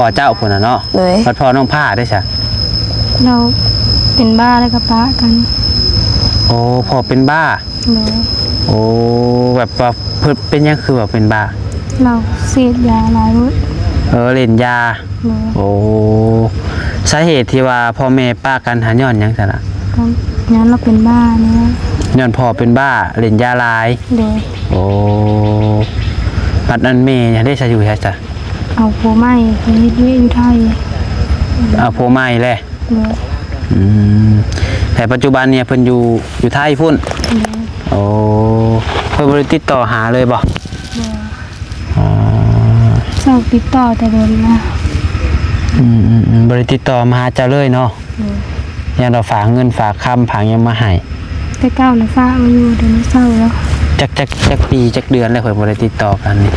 ພໍ່ເຈົ້າພຸ້ນນະເນາະ. ໂດຍ. ບັດພໍ່ນ້ອງພ້າເດ້ຊະ? ລາວເປັນບ້າແລ້ວກໍປະກັນ. ໂອ້ ພໍ່ເປັນບ້າ. ໂດຍ. ໂອ້ ແບບວ່າເພິ່ນເປັນຫຍັງຄືວ່າເປັນບ້າ? ລາວເສບຢາຫຼາຍໂພດ. ເອີ ຫຼິ້ນຢາ. ໂດຍ. ໂອ້ ສາເຫດທີ່ວ່າພໍ່ແມ່ປະກັນຫາຍ້ອນຫຍັງຊັ້ນນະ? ກໍຍ້ອນລາວເປັນບ້ານີ້ແຫຼະ. ຍ້ອນພໍ່ເປັນບ້າ ຫຼິ້ນຢາຫຼາຍ. ໂດຍ. ໂອ້ ບັດນັ້ນແມ່ເດ້ຊະ ຢູ່ໃສຊະ? ເອົາຜົວໃໝ່ ໄປເຮັດວຽກຢູ່ໄທ. ເອົາຜົວໃໝ່ແລ້ວ. ໂດຍ. ອືມ ແຕ່ປັດຈຸບັນນີ້ເພິ່ນຢູ່ ຢູ່ໄທພຸ້ນ. ໂດຍ. ໂອ້ ເພິ່ນບໍ່ໄດ້ຕິດຕໍ່ຫາເລີຍບໍ່? ບໍ່. ອໍ ເຈົ້າຕິດຕໍ່ແຕ່ດົນລະ. ອືມໆໆ ບໍ່ໄດ້ຕິດຕໍ່ມາຫາເຈົ້າເລີຍເນາະ. ໂດຍ. ຢ້ານວ່າຝາກເງິນຝາກຄຳຝາກຫຍັງມາໃຫ້. ແຕ່ເກົ່ານະຝາກມາຢູ່ ດຽວນີ້ເຊົາແລ້ວ. ຈັກ ຈັກ ຈັກປີຈັກເດືອນແລ້ວ ຂ້ອຍບໍ່ໄດ້ຕິດຕໍ່ກັນນີ້?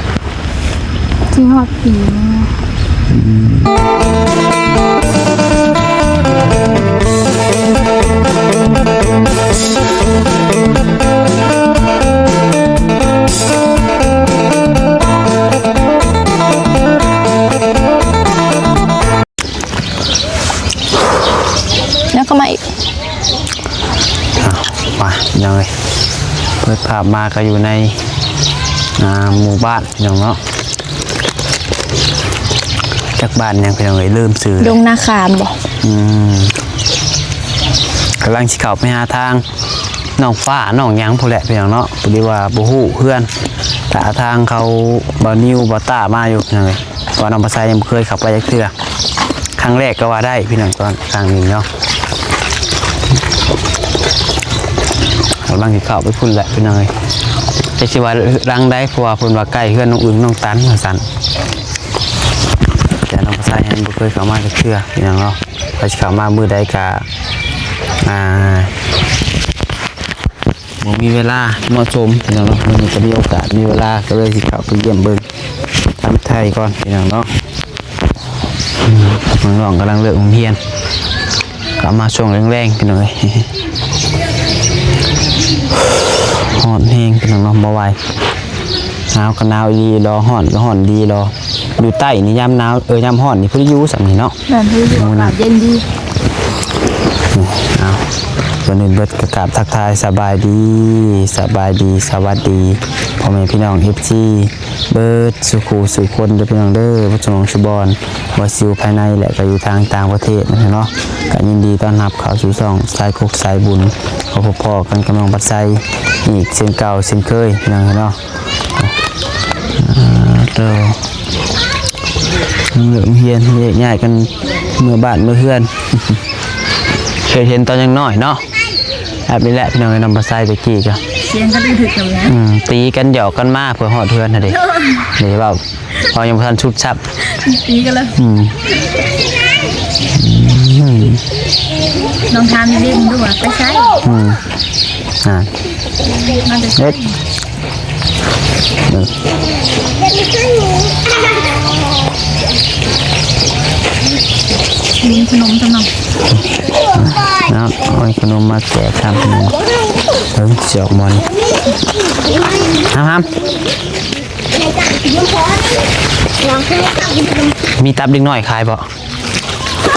ຊິຮອດປີແລ້ວ. ອືມ. ແລ້ວກໍມາອີກ. ອ່ະ ມາພີ່ນ້ອງເອີຍ ເປີດພາບມາກໍຢູ່ໃນ ອ່າ ໝູ່ບ້ານພີ່ນ້ອງເນາະ. ຈັກບ້ານຫຍັງພີ່ນ້ອງເອີຍ ລືມຊື່. ດົງນາຂາມບໍ່? ອືມ ກຳລັງຊິເຂົ້າໄປຫາທາງ ນ້ອງຟ້ານ້ອງຫຍັງພຸ້ນແຫຼະພີ່ນ້ອງເນາະ. ພໍດີວ່າບໍ່ຮູ້ເຮືອນ ຖ້າທາງເຂົາ ບ່າວນິວ ບ່າວຕ້າມາຢູ່ພີ່ນ້ອງເອີຍ ເພາະວ່ານ້ອງປາໄຊຍັງບໍ່ເຄີຍເຂົ້າໄປຈັກເທື່ອ ຄັ້ງແລກກໍວ່າໄດ້ພີ່ນ້ອງ ຕອນຄັ້ງນີ້ເນາະ. ກຳລັງຊິເຂົ້າໄປພຸ້ນແຫຼະພີ່ນ້ອງເອີຍ ຈັກຊິວ່າຫຼັງໃດ ເພາະວ່າເພິ່ນວ່າໃກ້ເຮືອນນ້ອງອຶ່ງນ້ອງຕັນວ່າຊັ້ນ ແຕ່ນ້ອງປາໄຊຍັງບໍ່ເຄີຍເຂົ້າມາຈັກເທື່ອພີ່ນ້ອງເນາະ. ວ່າຊິເຂົ້າມາມື້ໃດກະ ອ່າ ບໍ່ມີເວລາເໝາະສົມພີ່ນ້ອງເນາະ. ມື້ນີ້ກໍມີໂອກາດມີເວລາ ກໍເລີຍຊິເຂົ້າໄປຢ້ຽມເບິ່ງທາງໄທກ່ອນພີ່ນ້ອງເນາະ. ອືມ ນ້ອງໆກຳລັງເລີກໂຮງຮຽນ ກໍມາຊ່ວງແລງໆພີ່ນ້ອງເອີຍ. ຮ້ອນແຮງພີ່ນ້ອງເນາະ ບໍ່ໄຫວ. ໜາວກໍໜາວອີ່ຫຼີດອ ຮ້ອນກໍຮ້ອນດີດອ. ຢູ່ໃຕ້ນີ້ຍາມໜາວ ເອີ ຍາມຮ້ອນນີ້ພໍດີຢູ່ສ່ຳນີ້ເນາະ. ແມ່ນ ພໍດີຢູ່ ອາກາດເຢັນດີ. ເອົາ ກ່ອນອື່ນເບິດກໍກາບທັກທາຍສະບາຍດີ ສະບາຍດີ ສະຫວັດດີ ພໍ່ແມ່ພີ່ນ້ອງ ເອັຟຊີ ເບິດສູ່ຄູ່ສູ່ຄົນເດີພີ່ນ້ອງເດີ ເບິດສູ່ໝ່ອງສູ່ບ່ອນ ບໍ່ວ່າຊິຢູ່ພາຍໃນ ແລະ ກໍຢູ່ທາງຕ່າງປະເທດນະເນາະ. ກໍຍິນດີຕ້ອນຮັບເຂົ້າສູ່ຊ່ອງສາຍກົກສາຍບຸນ ກໍພົບພໍ້ກັນກັບນ້ອງປາໄຊອີກເຊັ່ນເກົ່າເຊັ່ນເຄີຍພີ່ນ້ອງເນາະ. ອ່າ ໂຕ ເລີກໂຮງຮຽນແຍກຍ້າຍກັນເມືອບ້ານເມືອເຮືອນ. ເຄີຍເຫັນຕອນຍັງນ້ອຍເນາະ ແບບນີ້ແຫຼະພີ່ນ້ອງເອີຍ ນ້ອງປາໄຊແຕ່ກີ້ກໍ ສຽງກັນອຶດໆນຳນະ. ອືມ ຕີກັນຫຍອກກັນມາເພື່ອຮອດເຮືອນຫັ້ນເດ້. ນີ້ເວົ້າ ເວົ້າຍັງບໍ່ທັນສຸດຊ້ຳ ຕີກັນແລ້ວ. ອືມ ອືມ ລອງຖາມເດັກໆດູວ່າໄປໃສ. ອືມ ອ່າ ມາແຕ່ໃສ ເອີ ມີຂະໜົມຊຳເນາະ ເອົາຂະໜົມມາແຈກທຳ ເບິ່ງຊິອອກບໍ່ນີ້. ຫ້າມໆ ມີຕັບເດັກນ້ອຍຂາຍບໍ່?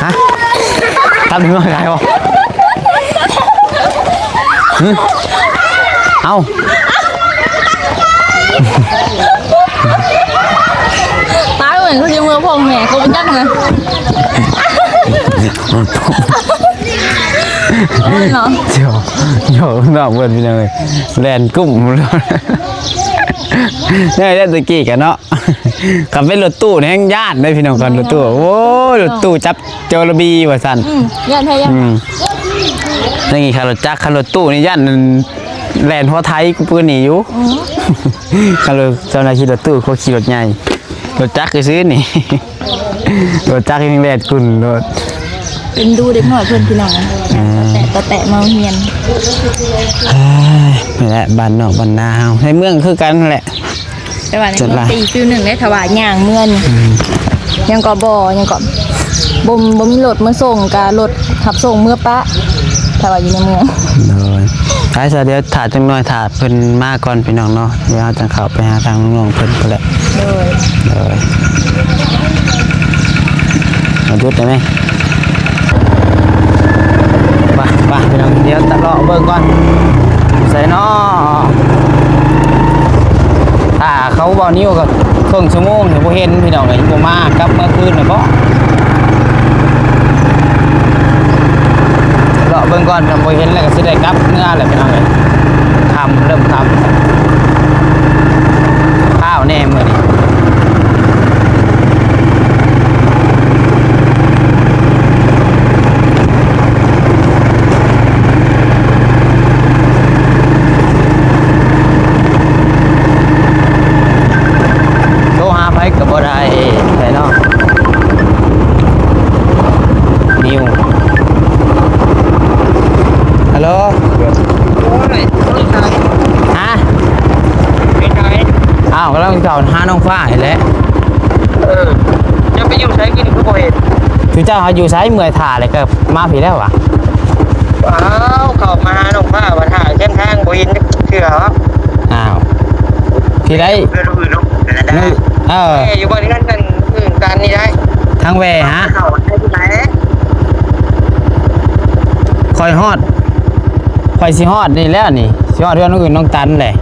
ຮະ? ຕັບເດັກນ້ອຍຂາຍບໍ່? ຫຶ? ເອົ້າ ຕາຍເໝືອນຄືຊິເມືອພໍ່ແມ່ເຂົາໄປຈັກນະ. ໂອ້ຍເນາະ ໂຍ ໂຍນອກເພິ່ນພີ່ນ້ອງເອີຍ ແລ່ນກຸ້ມ ແນວນັ້ນແຕ່ກີ້ກະເນາະ. ຄັນເປັນລົດຕູ້ນີ້ແຮ່ງຢ້ານເດ້ພີ່ນ້ອງ ຄັນລົດຕູ້ ໂອ້ຍ ລົດຕູ້ຈັບໂຈລະບີວ່າຊັ້ນ. ອືມ ຢ້ານແທ້ ຢ້ານ. ອືມ ນີ້ຄັນລົດຈັກ ຄັນລົດຕູ້ນີ້ຢ້ານແລ່ນຫົວໄຖກູປານນີ້ຢູ່. ອືມ ຄັນລົດ ເຈົ້າໜ້າທີ່ລົດຕູ້ ເຂົາຂີ່ລົດໃຫຍ່ ລົດຈັກຊື່ໆນີ້ ລົດຈັກຍັງແລ່ນກຸ້ນໂລດ. ເອັນດູເດັກນ້ອຍເພິ່ນພີ່ນ້ອງ ເອີ ແຕະຕໍ່ແຕະມາໂຮງຮຽນ. ເອີຍ ນີ້ແຫຼະ ບ້ານນອກບ້ານນາເຮົາ ໃນເມືອງຄືກັນຫັ້ນແຫຼະ. ແຕ່ວ່າໃນເມືອງກໍອີກຟີວໜຶ່ງເດ້ ຖ້າວ່າຍ່າງເມືອນີ້ ອືມ ຍັງກໍບໍ່ ຍັງກໍບໍ່ ບໍ່ມີລົດມາສົ່ງ ກະລົດຮັບສົ່ງເມືອປະ ຖ້າວ່າຢູ່ໃນເມືອງ. ໂດຍ ໄປຊະ ດຽວຖ້າຈັກໜ້ອຍ ຖ້າເພິ່ນມາກ່ອນພີ່ນ້ອງເນາະ ດຽວເຮົາຈັ່ງເຂົ້າໄປຫາທາງນ້ອງເພິ່ນພຸ້ນແຫຼະ. ໂດຍ ໂດຍ. ຢຸດໄດ້ໄໝ? ໄປ ໄປ ພີ່ນ້ອງ ດຽວຕະເລາະເບິ່ງກ່ອນ ໃສນໍ? ຖ້າເຂົາເວົ້ານິວກໍເຄິ່ງຊົ່ວໂມງ ຍັງບໍ່ເຫັນ ພີ່ນ້ອງເອີຍ ບໍ່ມາ ກັບເມືອຄືນນະບໍ? ເລາະເບິ່ງກ່ອນ ຄັນບໍ່ເຫັນແລ້ວກໍຊິໄດ້ກັບເມືອແລ້ວ ພີ່ນ້ອງເອີຍ ຄ່ຳ ເລີ່ມຄ່ຳ ຟ້າວແດ່ມື້ນີ້. ໂທຫາໃຜກໍບໍ່ໄດ້ແທ້ເນາະ ນິວ. ຮັລໂຫຼ ໂອ້ຍ ຮະ? ໄປໃສ? ອ້າວ ກຳລັງເຂົ້າຫານ້ອງຟ້ານີ້ແຫຼະ. ເອີ ເຈົ້າໄປຢູ່ໃສກິນຄືບໍ່ເຫັນ? ຄືເຈົ້າຫາຢູ່ໃສ? ເມື່ອຍຖ້າແລ້ວກໍມາພີ້ແລ້ວຫວາ? ອ້າວ ເຂົ້າມາຫານ້ອງຟ້າວ່າຖ້າແຄມທາງບໍ່ເຫັນຈັກເທື່ອຫວາ? ອ້າວ ທີ່ໃດ? ເພື່ອນອື່ນເນາະ ເອີ ແມ່ຢູ່ບ່ອນເຮືອນນັ້ນອື່ນກັນນີ້ໄດ໋ ທາງແວ່ຫາ ເຂົ້າໄປທີ່ໃດ? ຂ້ອຍຮອດ ຂ້ອຍຊິຮອດນີ້ແລ້ວນີ້ ຊິຮອດເຮືອນນ້ອງອື່ນນ້ອງຕັນແຫຼະ.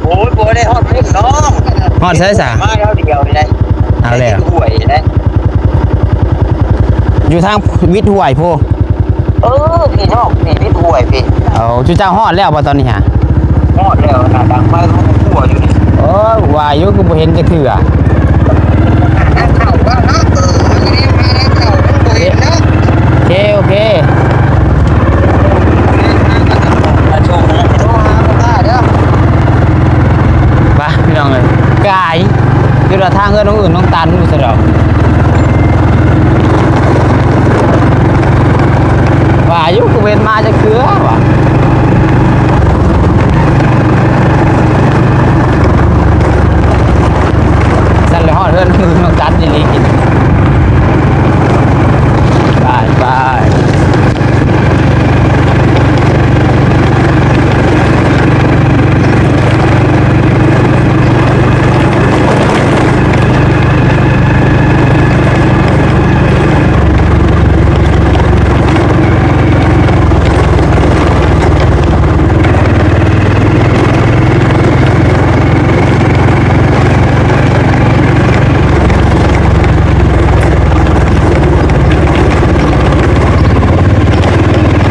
ໂອ້ຍ ບໍ່ໄດ້ຮອດພຸ້ນດອກ ຮອດໃສຊະ? ມາແຖວດຽວນີ້ໄດ໋ ເອົາແລ້ວ ຫ້ວຍນີ້ໄດ໋. ຢູ່ທາງວິດຫ້ວຍພຸ້ນ. ເອີ ພີ່ນ້ອງ ນີ້ວິດຫ້ວຍພີ້. ເອົາ ຈຸເຈົ້າຮອດແລ້ວບໍ່ຕອນນີ້ຫາ? ຮອດແລ້ວນະ ດັງໄຟກໍຂົ້ວຢູ່ນີ້. ໂອ້ຍ ວ່າຢູ່ ຄືບໍ່ເຫັນຈັກເທື່ອ. ເຂົ້າວ່າເນາະ ເອີ ຢູ່ນີ້ມາແລ້ວ ເຂົ້າບໍ່ເຫັນເນາະ. ໂອເຄ ໂອເຄ ໂທຫາພໍ່ປ້າເດີ. ໄປ ພີ່ນ້ອງເອີຍ ກາຍ ຢູ່ລະທາງເຮືອນນ້ອງອື່ນນ້ອງຕັນຢູ່ຊະດອກ. ວ່າຢູ່ ຄືເຫັນມາຈັກເທື່ອຫວາ? ຊັ້ນລະຮອດເຮືອນນ້ອງອື່ນນ້ອງຕັນອີ່ຫຼີກິນ. ໄປ ໄປ.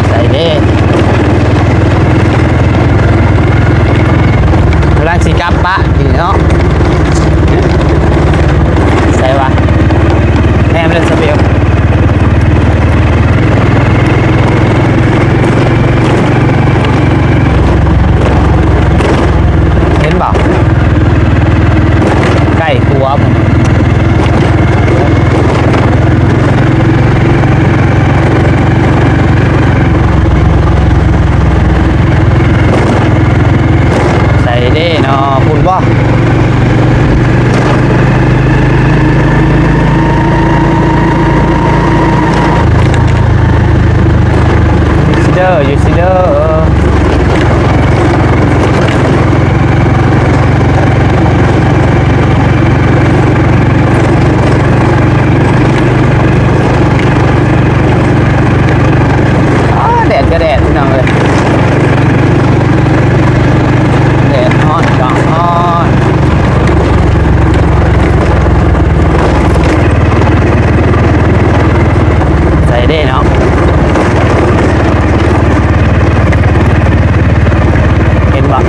ໃສເດ້ ກຳລັງຊິກັບປະນີ້ເນາະ. ໃສວະ? ແນມເລີຍສະເບວ ເຫັນບໍ່? ໃກ້ຂົວພຸ້ນ. ໃສເດ້ເນາະ ພຸ້ນບໍ່? ຢູ່ຊິເດີ ຢູ່ຊິເດີ. ອ້າ ແດດກໍແດດ ພີ່ນ້ອງເອີຍ ແດດຮ້ອນກໍຮ້ອນ. ໃສເດ້ເນາະ ເຫັນບໍ່?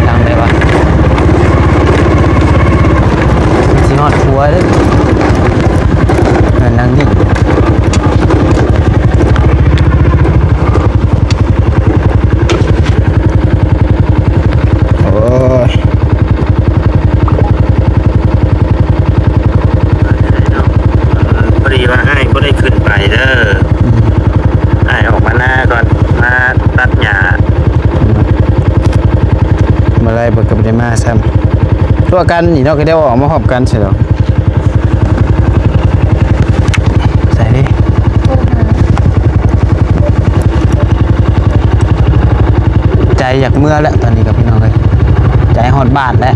ຫຼັງໃດວະ? ຊິຮອດຄົວເດີ້ ເຮືອນຫຼັງນີ້. ໂອ້ຍ ພໍດີວ່າອ້າຍບໍ່ໄດ້ຂຶ້ນໄປເດີ ອືມ ອ້າຍອອກມານາກ່ອນ ມາຕັດຫຍ້າ ອືມ ມື້ໃດເພິ່ນກໍບໍ່ໄດ້ມາຊ້ຳ ຕົວະກັນນີ້ເນາະ ກໍໄດ້ອອກມາຮອບກັນຊະດອກ. ໃສເດ້? ໃຈຢາກເມືອແລ້ວຕອນນີ້ກໍ ພີ່ນ້ອງເອີຍ ໃຈຮອດບ້ານແລ້ວ.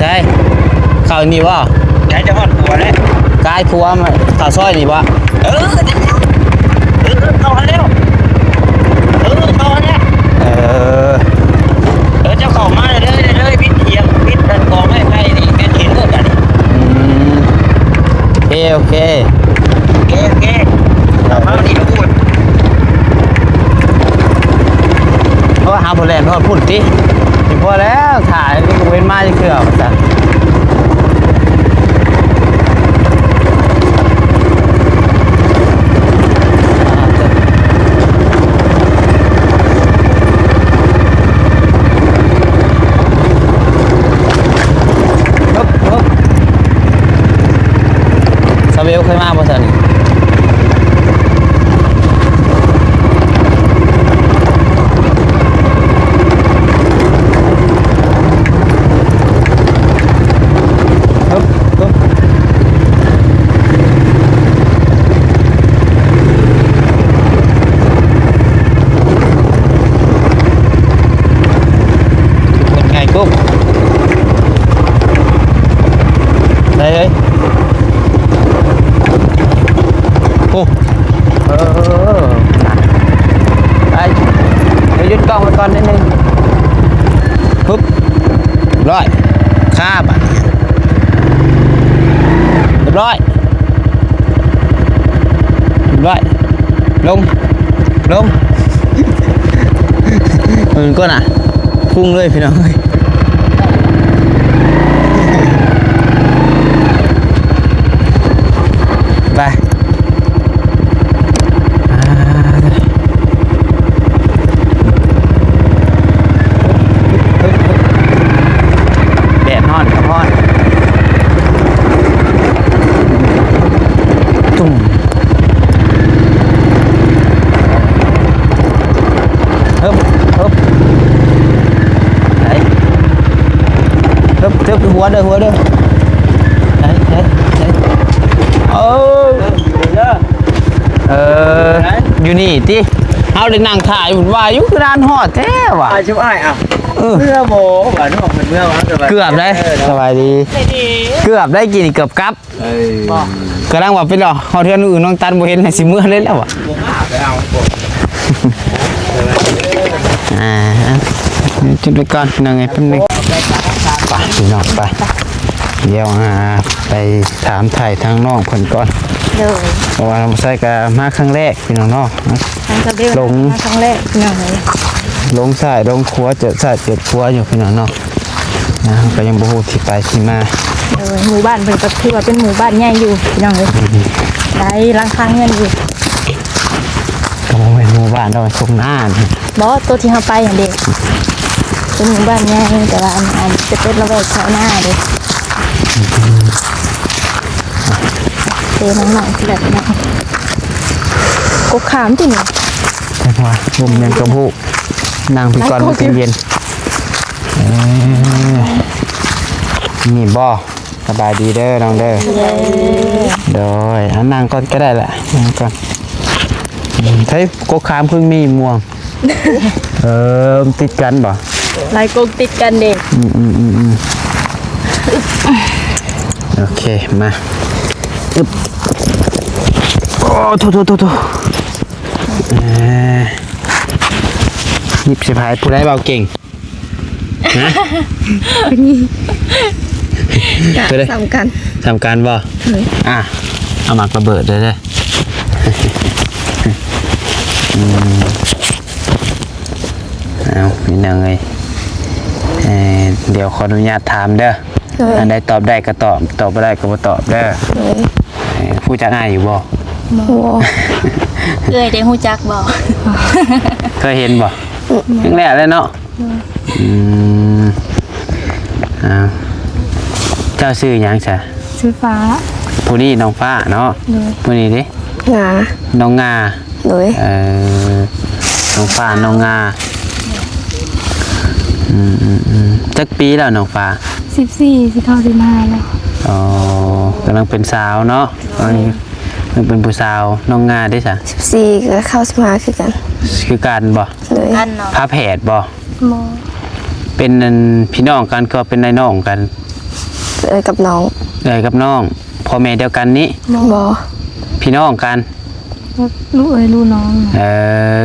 ໃສ ເຂົ້ານີ້ບໍ່? ໃກ້ຈະຮອດຂົວແລ້ວ. ກາຍຂົວມາ ເຂົ້າຊອຍນີ້ບໍ່? ເອີ ເອີ ເຂົ້າຫັ້ນແລ້ວ. ເອີ ເຂົ້າຫັ້ນແລ້ວ. ເອີ ເອີ ເຈົ້າເຂົ້າມາເລີຍ ເລີຍ ເລີຍ ບິດຫຽງ ບິດອັນກອງໄມ້ໄຜ່ນີ້ ແມ່ນເຫັນເລີຍບາດນີ້. ອືມ ໂອເຄ ໂອເຄ ໂອເຄ ໂອເຄ ເຂົ້າມານີ້ກໍພຸ້ນ. ເພາະວ່າຫາຜູ້ແລ່ນຮອດພຸ້ນຕິ ຊິພໍແລ້ວ ຖ້າເຫັນມາຈັກເທື່ອວ່າຊັ້ນ. ຊາເວວເຄີຍມາບໍ່ຊັ້ນ? ໄດ້ເລີຍ. ໂອ້ ເອີ ໄປ ດຽວຢຸດກ້ອງໄວ້ກ່ອນໜ້ອຍໜຶ່ງ. ປຶບ ຮຽບຮ້ອຍ ຄາບາດນີ້ ຮຽບຮ້ອຍ ຮຽບຮ້ອຍ ລົງ ລົງ ເບິ່ງກ່ອນນະ ພຸ່ງເລີຍພີ່ນ້ອງເອີຍ. ໄປ ແດດຮ້ອນກໍຮ້ອນ ຕຸ້ມ ເຮີບ ເຮີບ ໄປ ເຮີບ ເຮີບ ຫົວເດີ ຫົວເດີ ໄປ ໄປ ໄປ ເອີ ເອີ ຢູ່ນີ້ຕິ ເຮົາໄດ້ນັ່ງຖ້າຢູ່ ວ່າຢູ່ຄືນານຮອດແທ້ວ່າ ອ້າຍ ຊຸມອ້າຍ ເອົາ ເອີ ເມືອບໍ່ ວ່ານ້ອງເພິ່ນເມືອວ່າ ເກືອບໄດ້ ເອີ ສະບາຍດີ ເກືອບໄດ້ ກີ້ນີ້ເກືອບກັບ ເອີ ກຳລັງວ່າໄປລໍຮອດເຮືອນອື່ນ ນ້ອງຕັນບໍ່ເຫັນ ໃຫ້ຊິເມືອເລີຍແລ້ວວ່າ ອ່າ ຈຸດໄວ້ກ່ອນ ພີ່ນ້ອງເອີຍ ແປັບໜຶ່ງ ໄປພີ່ນ້ອງ ໄປ ດຽວ ອ່າ ໄປຖາມໄຖ່ທາງນ້ອງເພິ່ນກ່ອນ ໂດຍ ເພາະວ່ານ້ອງໃສກໍມາຄັ້ງແລກ ພີ່ນ້ອງເນາະ ທາງເຈົ້າເບວ ລົງ ມາຄັ້ງແລກ ພີ່ນ້ອງເອີຍ ລົງຊ້າຍລົງຂວາ ຈອດຊ້າຍຈອດຂວາຢູ່ ພີ່ນ້ອງເນາະ ນະ ກໍຍັງບໍ່ຮູ້ທີ່ໄປທີ່ມາ ໂດຍ ໝູ່ບ້ານເພິ່ນກໍຖືວ່າເປັນໝູ່ບ້ານໃຫຍ່ຢູ່ ພີ່ນ້ອງເອີຍ ອືມ ຫຼາຍຫຼັງຄາເຮືອນຢູ່ ກໍບໍ່ແມ່ນໝູ່ບ້ານດອກ ທົ່ງນານີ້ ບໍ່ ໂຕທີ່ເຮົາໄປຫັ້ນເດ້ ເປັນໝູ່ບ້ານໃຫຍ່ ແຕ່ວ່າອັນ ອັນຈະເປັນລະແວກແຖວນາເດ້ ເປັນນ້ອງໆ ທີ່ແບບນັ້ນ ກົກຂາມຕິນີ້ ຈັກວ່າ ລົມຫຍັງກໍບໍ່ຮູ້ ນັ່ງພີ້ກ່ອນ ນັ່ງກົກ ມັນເຢັນໆ ເອີ ນີ້ບໍ່? ສະບາຍດີເດີນ້ອງເດີ ໂດຍ ເອົານັ່ງກ່ອນກໍໄດ້ລະ ນັ່ງກ່ອນ ອືມ ໃຊ້ກົກຂາມຄືມີມ່ວງ ເອີ ມັນຕິດກັນບໍ່? ຫຼາຍກົກຕິດກັນເດ້ ອືມໆ ໂອເຄ ມາ ອຶບ ໂອ້ ໂທໆໆໆ ເອີ ຫຍິບໃສ່ໃຜ? ຜູ້ໃດເວົ້າເກັ່ງ? ຮະ? ກະ ຜູ້ໃດ? ສ່ຳກັນ ສ່ຳກັນບໍ່? ເອີ ອ່ະ ເອົາໝາກລະເບີດເດີ ເດີ ອືມ ເອົາ ພີ່ນ້ອງເອີຍ ເອີ ດຽວຂໍອະນຸຍາດຖາມເດີ ໂດຍ ອັນໃດຕອບໄດ້ກໍຕອບ ຕອບບໍ່ໄດ້ກໍບໍ່ຕອບເດີ ໂດຍ ເອີ ຮູ້ຈັກອ້າຍຢູ່ບໍ່? ບໍ່ ເອື້ອຍໄດ້ຮູ້ຈັກບໍ່? ເຄີຍເຫັນບໍ່? ອືມ ຄັ້ງແລກເລີຍເນາະ. ໂດຍ ອືມ ອ່າ ເຈົ້າຊື່ຫຍັງຊະ? ຊື່ຟ້າ. ຜູ້ນີ້ນ້ອງຟ້າເນາະ. ໂດຍ ຜູ້ນີ້ເດ? ງາ. ນ້ອງງາ. ໂດຍ ເອີ ນ້ອງຟ້າ ນ້ອງງາ. ອືມໆໆ ຈັກປີແລ້ວນ້ອງຟ້າ? ສິບສີ່ ຊິເຂົ້າສິບຫ້າແລ້ວ. ອໍ ກຳລັງເປັນສາວເນາະ. ໂດຍ ກຳລັງເປັນຜູ້ສາວ. ນ້ອງງາເດຊະ? ສິບສີ່ ກໍເຂົ້າສິບຫ້າຄືກັນ. ຄືກັນບໍ່? ໂດຍ ກັນເນາະ. ຝາແຝດບໍ່? ບໍ່. ເປັນອັນ ພີ່ນ້ອງກັນ ກໍເປັນອ້າຍນ້ອງກັນ? ເອື້ອຍກັບນ້ອງ. ເອື້ອຍກັບນ້ອງ ພໍ່ແມ່ດຽວກັນນີ້? ບໍ່. ພີ່ນ້ອງກັນ? ລູກເອື້ອຍລູກນ້ອງ. ເອີ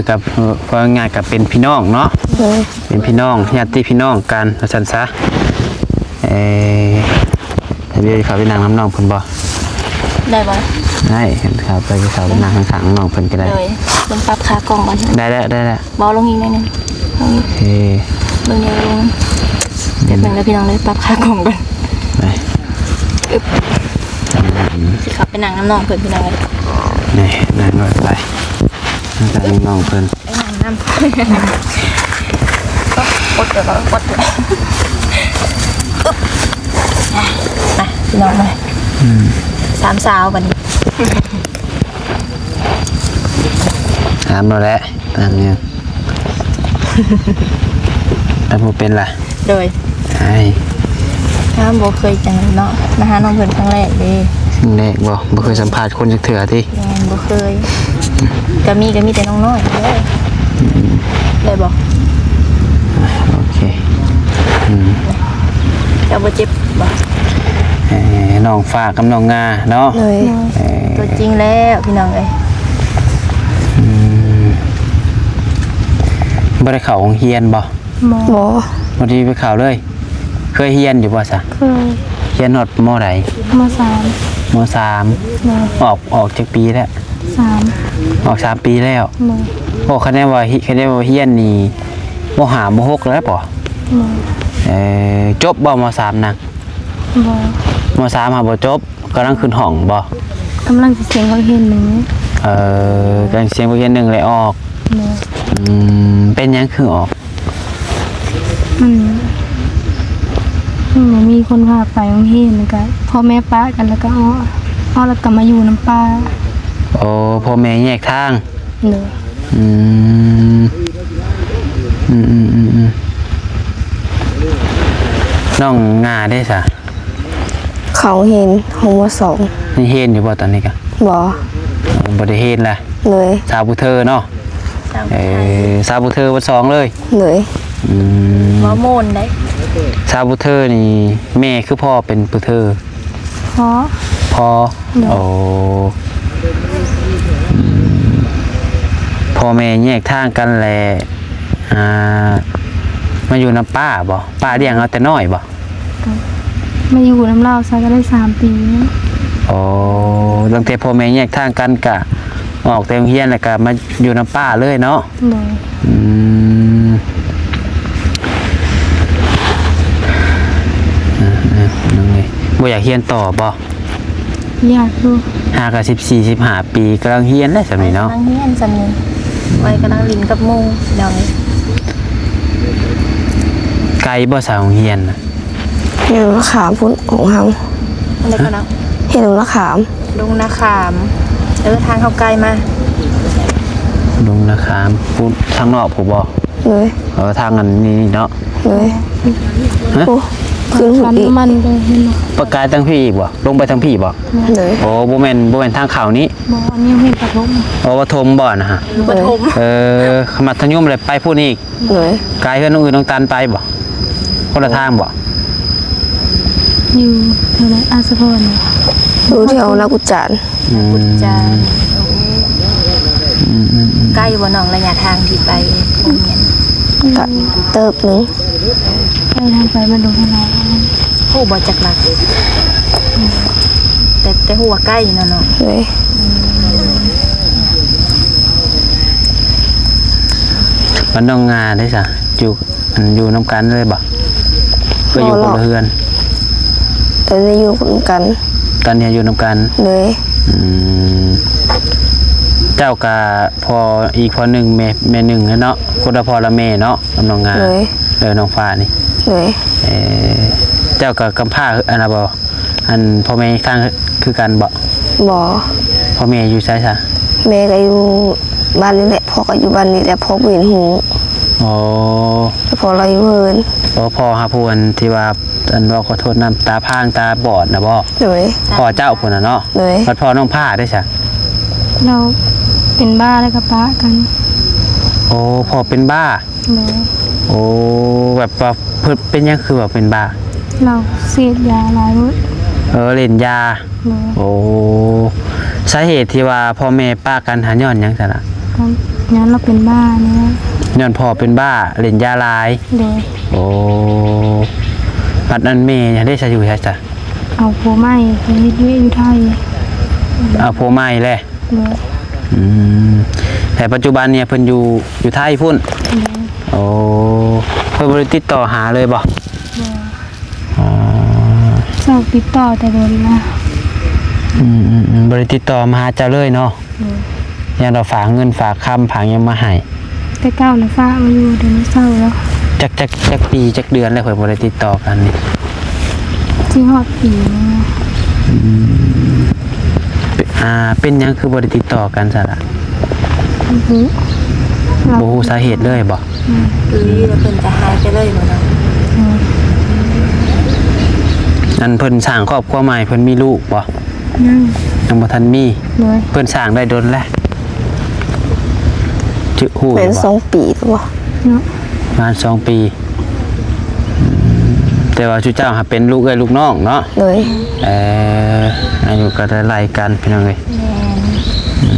ກັບ ເວົ້າງ່າຍໆ ກັບເປັນພີ່ນ້ອງເນາະ. ໂດຍ ເປັນພີ່ນ້ອງ ຍາດຕິພີ່ນ້ອງກັນ ວ່າຊັ້ນຊະ. ເອີ ດຽວເຂົ້າໄປນັ່ງນຳນ້ອງເພິ່ນບໍ່? ໄດ້ບໍ່? ໄດ້ ເຂົ້າໄປ ເຂົ້າໄປນັ່ງຂ້າງໆ ນ້ອງເພິ່ນກໍໄດ້. ໂດຍ ເບິ່ງປັບຂາກ້ອງກ່ອນ. ໄດ້ແລ້ວ ໄດ້ແລ້ວ. ບໍ່ ລົງອີກໜ້ອຍໜຶ່ງ ລົງອີກ. ໂອເຄ ເບິ່ງແນວລົງ. ແປັບໜຶ່ງເດີພີ່ນ້ອງເດີ ປັບຂາກ້ອງກ່ອນ. ໄປ ອຶບ ອືມ ຊິເຂົ້າໄປນັ່ງນຳນ້ອງເພິ່ນພີ່ນ້ອງເອີຍ. ນີ້ ນັ່ງລົງໄປ ນັ່ງກັບນ້ອງເພິ່ນ. ໄປນັ່ງນຳ ກົດ ກົດ ກົດ ອຶບ ມາ ພີ່ນ້ອງມາ. ອືມ ສາມສາວບັດນີ້. ຖາມໂລດແຫຼະ ຖາມຫຍັງ? ຖາມບໍ່ເປັນລະ? ໂດຍ ອ້າຍ ຖາມບໍ່ເຄີຍຈັ່ງເນາະ ມາຫານ້ອງເພິ່ນຄັ້ງແລກເດ້. ຄັ້ງແລກບໍ່? ບໍ່ເຄີຍສຳພາດຄົນຈັກເທື່ອຕິ? ແມ່ນ ບໍ່ເຄີຍ. ກະມີ ກະມີແຕ່ນ້ອງນ້ອຍເດີ. ອືມ ໄດ້ບໍ່? ໂອເຄ. ອືມ ເຈົ້າບໍ່ເຈັບບໍ່? ເອີ ນ້ອງຟ້າກັບນ້ອງງາເນາະ. ໂດຍ ເອີ ຕົວຈິງແລ້ວພີ່ນ້ອງເອີຍ. ອືມ ບໍ່ໄດ້ເຂົ້າໂຮງຮຽນບໍ່? ບໍ່ ບໍ່ໄດ້ໄປເຂົ້າເລີຍ. ເຄີຍຮຽນຢູ່ບໍ່ຊະ? ເຄີຍ. ຮຽນຮອດ ມ.ໃດ? ມ.ສາມ. ມ.ສາມ. ໂດຍ ອອກ ອອກຈັກປີແລ້ວ? ສາມ. ອອກສາມປີແລ້ວ. ໂດຍ ໂອ້ ຄະແນນວ່າ ຄະແນນວ່າຮຽນນີ້ ມ.ຫ້າ ມ.ຫົກ ແລ້ວບໍ່? ໂດຍ ເອີ ຈົບບໍ່ ມ.ສາມ ນະ? ບໍ່ ມ.ສາມ ຫາບໍ່ຈົບ. ກຳລັງຂຶ້ນຫ້ອງບໍ່? ກຳລັງຊິເສັງບັກຮຽນໜຶ່ງ. ເອີ ກຳລັງເສັງບັກຮຽນໜຶ່ງແລ້ວອອກ. ໂດຍ ອືມ ເປັນຫຍັງຄືອອກ? ມັນ ມັນບໍ່ມີຄົນພາໄປໂຮງຮຽນ ແລ້ວກະພໍ່ແມ່ປະກັນ ແລ້ວກະອອກ ອອກແລ້ວກະມາຢູ່ນຳປ້າ. ໂອ້ ພໍ່ແມ່ແຍກທາງ. ໂດຍ ອືມ ອືມໆໆ ນ້ອງງາເດ້ຊະ? ເຂົ້າຮຽນຫ້ອງ ມ.ສອງ. ຍັງຮຽນຢູ່ບໍ່ຕອນນີ້ກະ? ບໍ່ ບໍ່ໄດ້ຮຽນລະ. ໂດຍ ສາວຜູ້ເທີເນາະ. ເອີ ສາວຜູ້ເທີ ມ.ສອງ ເລີຍ. ໂດຍ ອືມ ເວົ້າມ່ວນເດ້. ສາວຜູ້ເທີນີ້ ແມ່ຄືພໍ່ເປັນຜູ້ເທີ? ພໍ່ ພໍ່. ໂດຍ ໂອ້ ອືມ ພໍ່ແມ່ແຍກທາງກັນແລ້ວ ອ່າ ມາຢູ່ນຳປ້າບໍ່? ປ້າລ້ຽງເອົາແຕ່ນ້ອຍບໍ່? ກະມາຢູ່ນຳລາວຊະ ກະໄດ້ສາມປີ. ໂອ້ ຕັ້ງແຕ່ພໍ່ແມ່ແຍກທາງກັນກະອອກແຕ່ໂຮງຮຽນ ແລ້ວກະມາຢູ່ນຳປ້າເລີຍເນາະ. ໂດຍ ອືມ ເອີ ເອີ ນ້ອງເອີຍ ບໍ່ຢາກຮຽນຕໍ່ບໍ່? ຢາກຢູ່. ຫາກະສິບສີ່ ສິບຫ້າປີ ກຳລັງຮຽນໄດ໋ສ່ຳນີ້ເນາະ. ກຳລັງຮຽນສ່ຳນີ້ ໄວ້ກຳລັງຫຼິ້ນກັບໝູ່ພີ່ນ້ອງເອີຍ. ໄກບໍ່ຊະໂຮງຮຽນນະ? ຢູ່ນາຂາມພຸ້ນ ຂອງເຮົາ. ອັນໃດກໍນະ? ເຂດດົງນາຂາມ. ດົງນາຂາມ. ເອີ ທາງເຮົາໃກ້ມາ. ດົງນາຂາມພຸ້ນ ທາງນອກພຸ້ນບໍ່? ໂດຍ ເອີ ທາງອັນນີ້ເນາະ. ໂດຍ ຮະ? ໂອ້ ຂຶ້ນພຸ້ນອີກ. ປະກາຍທາງພີ້ອີກບໍ່? ລົງໄປທາງພີ້ບໍ່? ໂດຍ ໂອ້ ບໍ່ແມ່ນ ບໍ່ແມ່ນທາງເຂົ້ານີ້. ບໍ່ ອັນນີ້ໂຮງຮຽນປະຖົມ. ໂອ້ ປະຖົມບໍ່ນະ? ໂດຍ ປະຖົມ. ເອີ ມັດທະຍົມແລ້ວໄປພຸ້ນອີກ. ໂດຍ ກາຍເຮືອນນ້ອງອື່ນນ້ອງຕັນໄປບໍ່? ຄົນລະທາງບໍ່? ຢູ່ແຖວໃດ? ອາສະພອນ. ຢູ່ແຖວນາກຸດຈານ. ອືມ ນາກຸດຈານ. ອືມໆໆ ໃກ້ບໍ່ນ້ອງ ໄລຍະທາງທີ່ໄປໂຮງຮຽນ? ກະເຕີບໜຶ່ງ. ໃກ້ທາງໄປບ້ານດົງທະລາຍ. ຮູ້ບໍ່ຈັກຫຼັກ? ແຕ່ ແຕ່ຮູ້ວ່າໃກ້ເນາະນ້ອງ. ໂດຍ ອືມ ບ້ານນ້ອງງາເດ້ຊະ? ຢູ່ ອັນ ຢູ່ນຳກັນເລີຍບໍ່? ຄືຢູ່ຄົນລະເຮືອນ? ແຕ່ໄດ້ຢູ່ນຳກັນ. ຕອນນີ້ຢູ່ນຳກັນ. ໂດຍ ອືມ ແ ເຈົ້າກະພໍ່ອີກພໍ່ໜຶ່ງ ແມ່ ແມ່ໜຶ່ງແຫຼະເນາະ ຄົນລະພໍ່ລະແມ່ເນາະ ກັບນ້ອງງາ ໂດຍ ເອີ ນ້ອງຟ້ານີ້ ໂດຍ ເອີ ເຈົ້າກະກຳພ້າອັນນະບໍ່ ອັນພໍ່ແມ່ທາງຄືກັນບໍ່? ບໍ່ ພໍ່ແມ່ຢູ່ໃສຊະ? ແມ່ກະຢູ່ບ້ານນີ້ແຫຼະ ພໍ່ກະຢູ່ບ້ານນີ້ແຫຼະ ພໍ່ບໍ່ເຫັນຮູ້ ອໍ ແຕ່ພໍ່ລາວຢູ່ເຮືອນ ອໍ ພໍ່ຫາຜູ້ອັນທີ່ວ່າ ອັນເວົ້າຂໍໂທດນຳ ຕາພາງຕາບອດນະບໍ່? ໂດຍ ພໍ່ເຈົ້າພຸ້ນນະເນາະ ໂດຍ ບັດພໍ່ນ້ອງຟ້າເດ້ຊະ? ລາວເປັນບ້າແລ້ວກະປະກັນ ໂອ້ ພໍ່ເປັນບ້າ ໂດຍ ໂອ້ ແບບວ່າເພິ່ນເປັນຫຍັງຄືວ່າເປັນບ້າ? ລາວເສບຢາຫຼາຍ ເອີ ຫຼິ້ນຢາ ໂດຍ ໂອ້ ສາເຫດທີ່ວ່າພໍ່ແມ່ປະກັນຫັ້ນຍ້ອນຫຍັງຊັ້ນລະ? ຍ້ອນລາວເປັນບ້ານີ້ແຫຼະ ຍ້ອນພໍ່ເປັນບ້າ ຫຼິ້ນຢາຫຼາຍ ໂດຍ ໂອ້ ບັດອັນແມ່ເດຊະ ຢູ່ໃສຊະ? ເອົາຜົວໃໝ່ ໄປເຮັດວຽກຢູ່ໄທ ເອົາຜົວໃໝ່ແລ້ວ ໂດຍ ອືມ ແຕ່ປັດຈຸບັນນີ້ເພິ່ນຢູ່ ຢູ່ໄທພຸ້ນ ໂດຍ ໂອ້ ເພິ່ນບໍ່ໄດ້ຕິດຕໍ່ຫາເລີຍບໍ່? ບໍ່ ອໍ ເຈົ້າຕິດຕໍ່ແຕ່ດົນລະ ອືມໆໆ ບໍ່ໄດ້ຕິດຕໍ່ມາຫາເຈົ້າເລີຍເນາະ ໂດຍ ຍັງແຕ່ຝາກເງິນຝາກຄຳຝາກຫຍັງມາໃຫ້ ແຕ່ເກົ່ານະຝາກມາຢູ່ ດຽວນີ້ເຊົາແລ້ວ ຈັກ ຈັກ ຈັກປີຈັກເດືອນແລ້ວ ຂ້ອຍບໍ່ໄດ້ຕິດຕໍ່ກັນນີ້ ຊິຮອດປີແລ້ວ ອືມ ເປັນ ອ່າ ເປັນຫຍັງຄືບໍ່ໄດ້ຕິດຕໍ່ກັນຊັ້ນລະ? ບໍ່ຮູ້ ບໍ່ຮູ້ສາເຫດເລີຍບໍ່? ອືມ ຄືຢູ່ແລ້ວເພິ່ນກະຫາຍໄປເລີຍບໍ່ເນາະ ອືມ ອັນເພິ່ນສ້າງຄອບຄົວໃໝ່ ເພິ່ນມີລູກບໍ່? ຍັງ ຍັງບໍ່ທັນມີ ໂດຍ ເພິ່ນສ້າງໄດ້ດົນແລ້ວ ຈະຮູ້ຢູ່ບໍ່? ແມ່ນສອງປີແລ້ວບໍ່? ເນາະ ປະມານສອງປີ ອືມ ແຕ່ວ່າຊຸມເຈົ້າຫາເປັນລູກເອື້ອຍລູກນ້ອງເນາະ ໂດຍ ເອີ ອາຍຸກໍໄລ່ໆກັນພີ່ນ້ອງເອີຍ ແມ່ນ ອື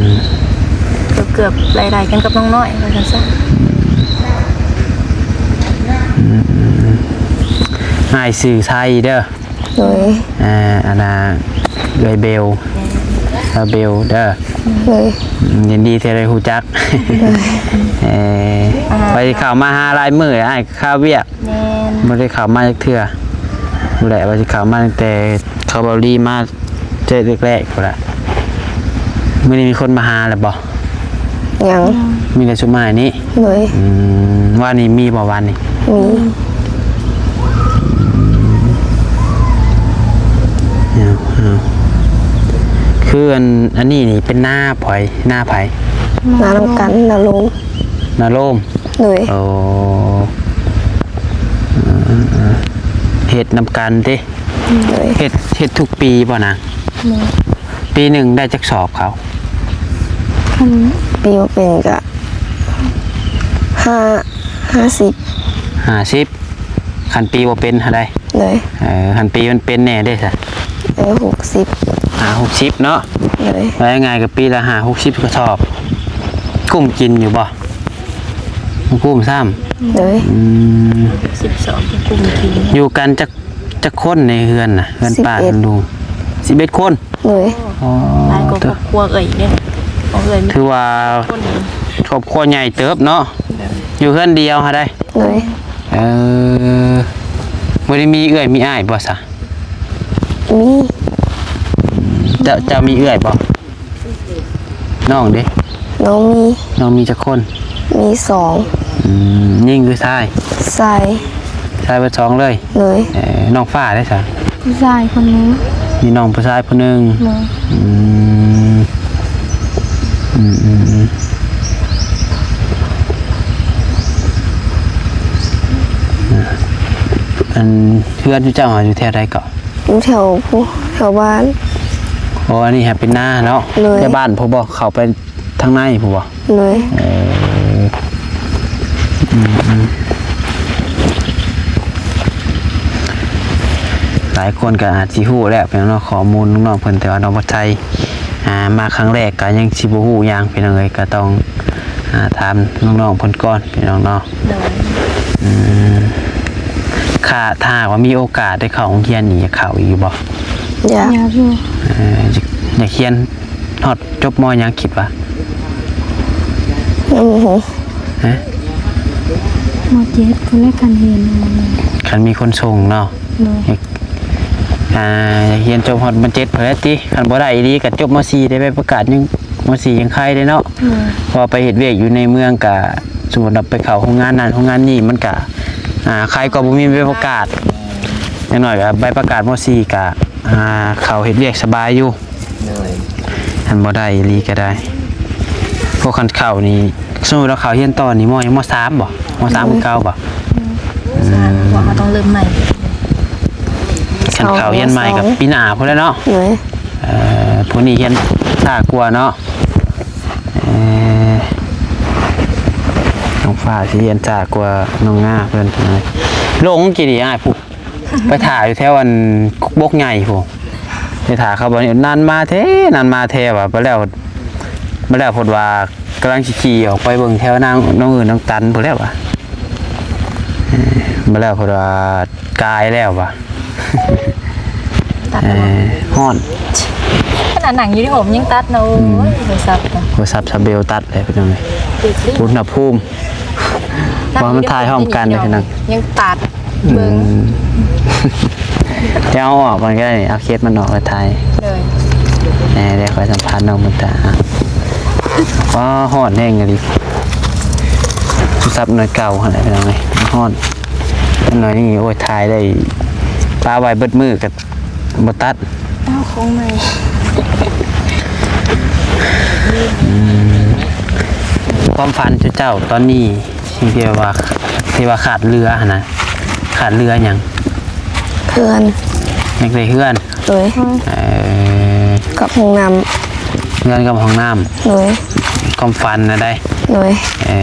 ມ ເກືອບໆໄລ່ໆກັນກັບນ້ອງນ້ອຍວ່າຊັ້ນຊະ ອືມ ອ້າຍຊື່ໄຊເດີ ໂດຍ ອ່າ ອັນນ່າ ເອື້ອຍເບວ ລາວເບວເດີ ໂດຍ ຍິນດີທີ່ໄດ້ຮູ້ຈັກ ໂດຍ ເອີ ອ່າ ໄປເຂົ້າມາຫາຫຼາຍມື້ ອ້າຍຄາວຽກ ແມ່ນ ບໍ່ໄດ້ເຂົ້າມາຈັກເທື່ອ ບໍ່ໄດ້ວ່າຊິເຂົ້າມາຕັ້ງແຕ່ເຂົາເບົາລີມາເຈີແລກໆພຸ້ນລະ ມື້ນີ້ມີຄົນມາຫາແລ້ວບໍ່? ຍັງ ມີແຕ່ຊຸມອ້າຍນີ້ ໂດຍ ອືມ ວານນີ້ມີບໍ່ ວານນີ້? ມີ ເອົາ ເອົາ ຄືອັນ ອັນນີ້ນີ້ເປັນນາໃຜ? ນາໃຜ? ນານຳກັນ ນາໂລມ ນາໂລມ ໂດຍ ໂອ້ ເຮັດນຳກັນຕິ? ໂດຍ ເຮັດ ເຮັດທຸກປີບໍ່ນາ? ໂດຍ ປີໜຶ່ງໄດ້ຈັກສອບເຂົ້າ? ຄັນປີບໍ່ເປັນກະ ຫ້າ ຫ້າສິບ ຫ້າສິບ ຄັນປີບໍ່ເປັນຫັ້ນໃດ? ໂດຍ ເອີ ຄັນປີມັນເປັນແນ່ເດ້ຊະ? ເອີ ຫົກສິບ ຫ້າຫົກສິບເນາະ ໂດຍ ວ່າງ່າຍໆກະປີລະຫ້າຫົກສິບກະສອບ ກຸ້ມກິນຢູ່ບໍ່? ບໍ່ກຸ້ມຊ້ຳ ໂດຍ ອືມ ສິບສອງ ກຸ້ມກິນ ຢູ່ກັນຈັກ ຈັກຄົນໃນເຮືອນນະ? ເຮືອນປ້າເຮືອນລຸງ ສິບເອັດຄົນ ໂດຍ ອໍ ຫຼາຍກວ່າຄອບຄົວເອື້ອຍອີກເດ້ ຂອງເອື້ອຍ ຖືວ່າ ຄົນ ຄອບຄົວໃຫຍ່ເຕີບເນາະ ໂດຍ ຢູ່ເຮືອນດຽວຫັ້ນໃດ? ໂດຍ ເອີ ບໍ່ໄດ້ມີເອື້ອຍມີອ້າຍບໍ່ຊະ? ມີ ເຈົ້າ ເຈົ້າມີເອື້ອຍບໍ່? ນ້ອງເດ? ນ້ອງມີ ນ້ອງມີຈັກຄົນ? ມີສອງ ອືມ ຍິງຫຼືຊາຍ? ຊາຍ ຊາຍເບິດສອງເລີຍ ໂດຍ ເອີ ນ້ອງຟ້າເດຊະ? ຜູ້ຊາຍຄົນໜຶ່ງ ມີນ້ອງຜູ້ຊາຍຜູ້ໜຶ່ງ ໂດຍ ອືມ ອືມ ອືມ ອືມ ອັນເຮືອນເຈົ້າຢູ່ແຖວໃດເກາະ? ຢູ່ແຖວພຸ້ນ ແຖວບ້ານ ອໍ ອັນນີ້ຫາເປັນນາເນາະ ໂດຍ ແຖວບ້ານພຸ້ນບໍ່? ເຂົ້າໄປທາງໃນພຸ້ນບໍ່? ໂດຍ ເອີ ອືມ ຫຼາຍຄົນກໍອາດຊິຮູ້ແລ້ວພີ່ນ້ອງເນາະ ຂໍ້ມູນນ້ອງໆເພິ່ນ ແຕ່ວ່ານ້ອງບໍ່ໃສ່ ອ່າ ມາຄັ້ງແລກກໍຍັງຊິບໍ່ຮູ້ຫຍັງພີ່ນ້ອງເອີຍ ກໍຕ້ອງ ອ່າ ຖາມນ້ອງໆເພິ່ນກ່ອນພີ່ນ້ອງເນາະ ໂດຍ ອືມ ຖ້າ ຖ້າຫາກວ່າມີໂອກາດໄດ້ເຂົ້າໂຮງຮຽນນີ້ ຢາກເຂົ້າອີກຢູ່ບໍ່? ຢາກ ຢາກຢູ່ ເອີ ຢາກ ຢາກຮຽນຮອດຈົບ ມໍ ຫຍັງຄິດວ່າ? ຍັງບໍ່ຮູ້ ຮະ? ມໍ ເຈັດ ພຸ້ນແຫຼະ ຄັນຮຽນ ຄັນມີຄົນສົ່ງເນາະ ໂດຍ ອ່າ ຢາກຮຽນຈົບຮອດມໍ ເຈັດ ພຸ້ນແຫຼະຕິ ຄັນບໍ່ໄດ້ອີ່ຫຼີກໍຈົບ ມໍ ສີ່ ໄດ້ໃບປະກາດ ຍັງ ມໍສີ່ຍັງໄຄເດ້ເນາະ. ໂດຍ ເພາະວ່າໄປເຮັດວຽກຢູ່ໃນເມືອງກະ ສົມມຸດວ່າໄປເຂົ້າໂຮງງານນັ້ນໂຮງງານນີ້ ມັນກະ ອ່າ ໄຄກວ່າບໍ່ມີໃບປະກາດ. ຢ່າງໜ້ອຍກະໃບປະກາດມໍສີ່ກະ ອ່າ ເຂົ້າເຮັດວຽກສະບາຍຢູ່. ໂດຍ ຄັນບໍ່ໄດ້ອີ່ຫຼີກະໄດ້. ພວກຄັນເຂົ້ານີ້ ສົມມຸດວ່າເຂົ້າຮຽນຕໍ່ນີ້ ມໍຫຍັງ ມໍສາມບໍ? ມໍສາມຄືເກົ່າບໍ? ອືມ ເພາະວ່າເຮົາຕ້ອງເລີ່ມໃໝ່. ຄັນເຂົ້າຮຽນໃໝ່ກະປີໜ້າພຸ້ນແຫຼະເນາະ. ໂດຍ ເອີ ຜູ້ນີ້ຮຽນຊ້າກວ່າເນາະ. ເອີ ນ້ອງຟ້າຊິຮຽນຊ້າກວ່ານ້ອງງາເພິ່ນ. ລົງກີ້ນີ້ອ້າຍຜູ້ ໄປຖ້າຢູ່ແຖວອັນກົກບົກໃຫຍ່ພຸ້ນ ໄປຖ້າເຂົາ. ບັດນີ້ນານມາແທ້ ນານມາແທ້ວ່າ. ບັດແລ້ວ ບັດແລ້ວເພິ່ນວ່າກຳລັງຊິຂີ່ອອກໄປເບິ່ງແຖວນາງ ນ້ອງອື່ນ ນ້ອງຕັນພຸ້ນແຫຼະວ່າ. ເອີ ບັດແລ້ວເພິ່ນວ່າກາຍແລ້ວວ່າ. ຕັດ ເອີ ແລ້ວບໍ່? ຮ້ອນ ຂະໜາດນັ່ງຢູ່ໃນຮົ່ມຍັງຕັດເນາະ. ໂອ້ຍ ອືມ ໂທລະສັບ ໂທລະສັບຊາເບວຕັດເລີຍພີ່ນ້ອງເອີຍ. ອຸນຫະພູມ ວ່າມັນຖ່າຍພ້ອມກັນເດ້ພີ່ນ້ອງ ຍັງຕັດເບິ່ງ. ອືມ ດຽວເອົາອອກກ່ອນກະໄດ້ ເອົາເຄສມັນອອກແລ້ວຖ່າຍ. ໂດຍ ແນ່ ດຽວຂ້ອຍສຳພາດນ້ອງບຸນຕາ. ອໍ ຮ້ອນແຮງອີ່ຫຼີ ໂທລະສັບໜ່ວຍເກົ່າຫັ້ນແຫຼະພີ່ນ້ອງເອີຍ ຮ້ອນ. ໜ່ວຍນີ້ ໂອ້ຍ ຖ່າຍໄດ້ ປະໄວ້ເບິດມື້ກະ ບໍ່ຕັດ. ເອົາຂອງໃໝ່. ອືມ ຄວາມຝັນເຈົ້າຕອນນີ້ ສິ່ງທີ່ວ່າ ທີ່ວ່າຂາດເຫຼືອຫັ້ນນະ ຂາດເຫຼືອຫຍັງ? ເຮືອນ ຢາກໄດ້ເຮືອນ. ໂດຍ ເອີ ກັບຫ້ອງນ້ຳ ເຮືອນກັບຫ້ອງນ້ຳ. ໂດຍ ຄວາມຝັນນະໄດ໋. ໂດຍ ເອີ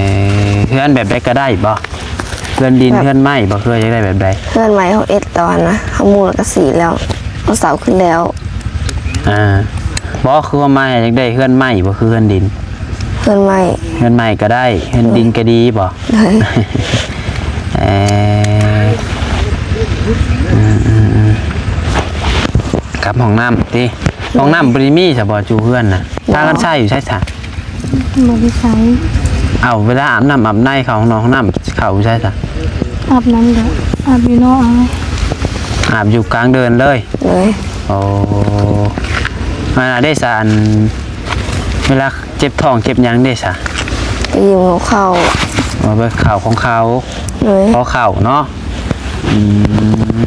ເຮືອນແບບໃດກະໄດ້ບໍ? ເຮືອນດິນ ແບບ ເຮືອນໄມ້ບໍ ຄືຢາກໄດ້ແບບໃດ? ເຮືອນໄມ້ເຮົາເຮັດແລ້ວຫັ້ນນະ ເຮົາມຸງແລ້ວກະສີແລ້ວ ເຮົາເສົາຂຶ້ນແລ້ວ. ອ່າ ບໍ່ ຄືຄວາມໝາຍຢາກໄດ້ເຮືອນໄມ້ບໍ ຄືເຮືອນດິນ? ເຮືອນໄມ້ ເຮືອນໄມ້ກະໄດ້ ເຮືອນດິນກະດີບໍ? ໂດຍ ເອີ ອືມໆໆ ກັບຫ້ອງນ້ຳຕິ ຫ້ອງນ້ຳບໍ່ໄດ້ມີຊະບໍ ຢູ່ເຮືອນນະ? ບໍ່ ພາກັນໃຊ້ຢູ່ໃສຊະ? ບໍ່ໄດ້ໃຊ້. ເອົາ ເວລາອາບນ້ຳອາບໃນ ເຂົ້າຫ້ອງນ້ຳຫ້ອງນ້ຳ ເຂົ້າຢູ່ໃສຊະ? ອາບນ້ຳກະອາບຢູ່ນອກເອົາ. ອາບຢູ່ກາງເດີ່ນເລີຍ? ໂດຍ ໂອ້ ອັນນັ້ນເດຊະ ອັນ ເວລາເຈັບທ້ອງເຈັບຫຍັງເດຊະ? ໄປຢືມເຂົາເຂົ້າ. ເອົາໄປເຂົ້າຂອງເຂົາ. ໂດຍ ຂໍເຂົ້າເນາະ. ອືມ